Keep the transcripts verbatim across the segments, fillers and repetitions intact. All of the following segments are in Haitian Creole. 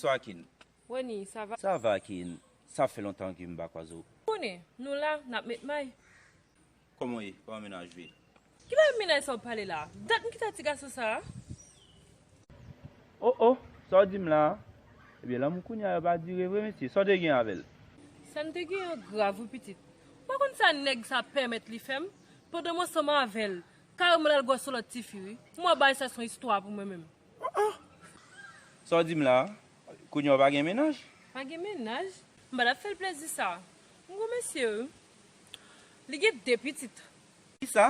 Bonswa, Kin. Weni, sa va? Sa va, Kin. Sa fè lontan ke m pa kwaze w. Konnen, nou la, n ap met may. Kòman w ye? Kòman mennaj ou ye? Ki bagay mennaj sa w pale la? Dat m kite ti gason sa a. Oh, oh, sa w di m la a? Ebyen, lanmou kounye a yo pa dire vre, mesye. Sa w te gen avè l? Sa n te gen an grav, wi, pitit. Ou pa konn sa nèg sa pèmèt li fè m? Pandan m ansanm avè l, kareman l al gwòs yon lòt tifi, wi. M wè bagay sa se yon istwa pou mwen menm. Sa w di m la? Kounye a w pa gen mennaj? Pa gen mennaj? M pa t ap fè l plezi sa. M gwo mesye, wi. Li gen de pitit. Kisa?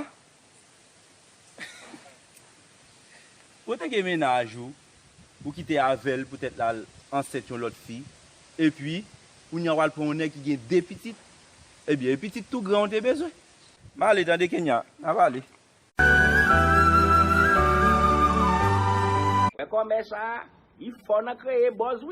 Ou te gen mennaj ou, ou kite avè l poutèt l al ansent yon lòt fi, epi, kounye a w al pran yon nèg ki gen de pitit? Ebyen, e pitit tou gran ou te bezwen? M ale tande Kenya, n a pale. Wè kòmè sa, li fò nan kreye buzz, wi.